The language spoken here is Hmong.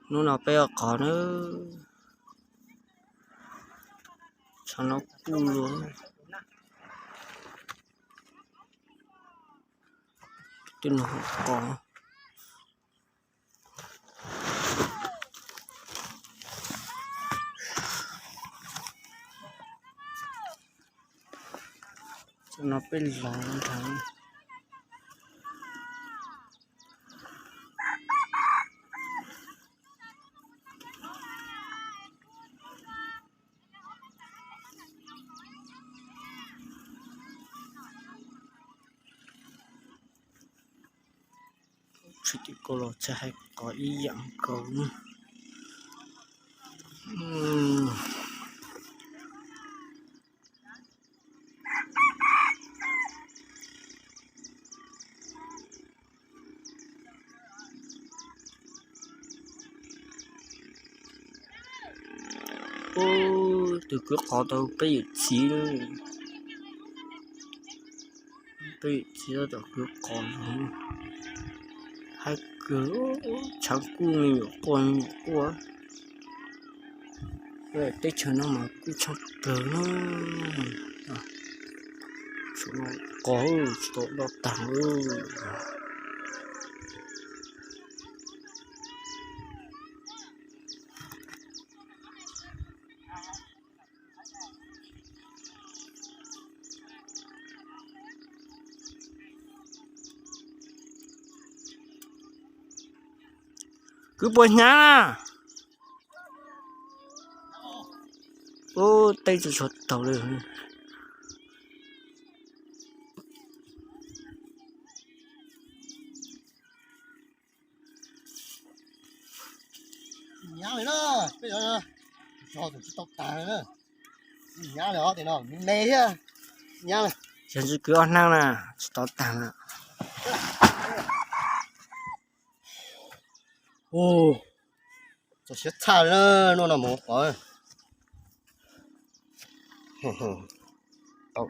Hnub no peb ua qos na, tshav no kuj luag, twb nws hauv qos. Tsam no peb los nrad. Tsis tim koj los txhaj hais qos ib yam nkaus. Ub, tus kwv qos tau peb yawm txiv, peb yawm txiv tom kwv qos los. Haib kawg, tshav kuj me nyuam quaj me nyuam quaj. Teb chaws no mas kuj tshav kawg na. Qos tsis tau doj tag. Kwv puas hnyav na? Ub, teb tsis tshua taus li. Hnyav li na, peb zog tus tsis tau tag li na. Hnyav li os, tej no me me thiab. Hnyav li. Xyov ntsib kwv ob hnab na, tsis tau tag na. Ub, txaus siab tshaj li na, hnub no mus qos. Tau,